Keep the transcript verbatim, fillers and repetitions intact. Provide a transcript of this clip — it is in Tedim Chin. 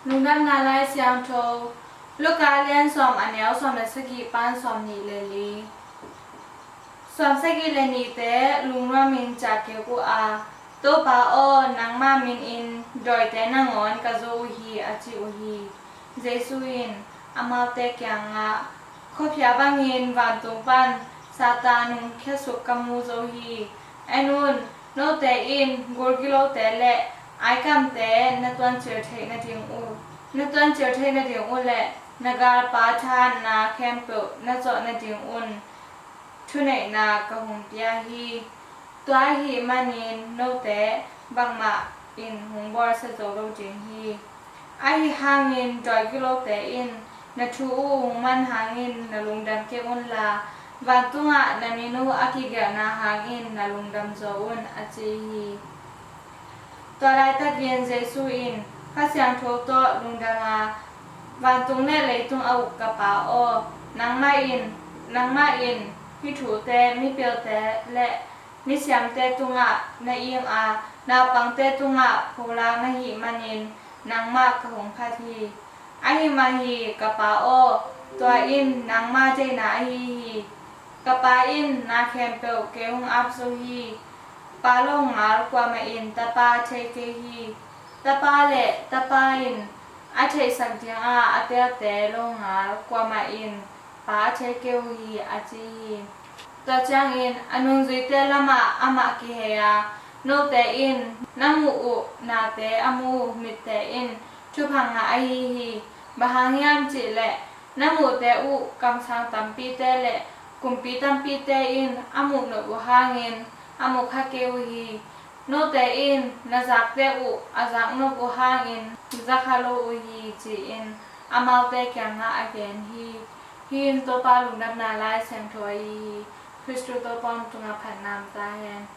Lungdamna Lai Siangtho, Luka lian sawm, a neu sawm le sagih pan sawm nih le li. Sawm sagih le nihte lungnuamin ciah kik uh a, "Topa aw, nangma minin dawite nangawn ka zo uh hi," a ci uh hi. Jesu in amaute kiangah, "Khuaphia bangin vantung pan Satan hong khiasuk ka mu zo hi. En un, note in gulgilote le aikamte na tuancil theih nading uh, na tuancil theih nading uh le na galpa thahatna khempeuh na zawh nadingun thuneihna ka hong pia hi. Tua ahih manin note bangmah in hong bawlsia zo lo ding hi. Ahi hangin dawi gilote in na thu uh hong man hangin na lungdam kei unla, vantungah na min uh a kigelhna hangin na lungdam zaw un," a ci hi. Tua laitakin Jesu in Kha Siangtho tawh lungdam a, "Vantung le leitung a uk ka Pa aw, nangmah in, nangmah in hih thute mipilte le misiamte tungah na im a, naupangte tungah pholak na hih manin nangmah ka hong phat hi. Ahi mah hi ka Pa aw, tua in nangma deihna ahi hi. Ka Pa in na khempeuh kei hong ap zo hi. Pa longal kuamah in Tapa thei kei hi. Tapa le Tapa in a theihsak dinga a telte longal kuamah in Pa a thei kei uh hi," a ci hi. Tua ciangin a nungzuite lamah amah kihei a, "Note in na muh uh nate a mu uh mitte in thupha ngah ahi hi. Bang hang hiam cihleh na muhte uh kamsang tampite le kumpi tampite in a muh nop uh hangin a mu kha kei uh hi. Note in na zakte uh a zak nop uh hangin za kha lo uh hi," ci-in amaute kiangah a gen hi. Hih in Topa Lungdamna Lai Siangtho ahi hi. Khristu Topa hong tungah phatna om ta hen.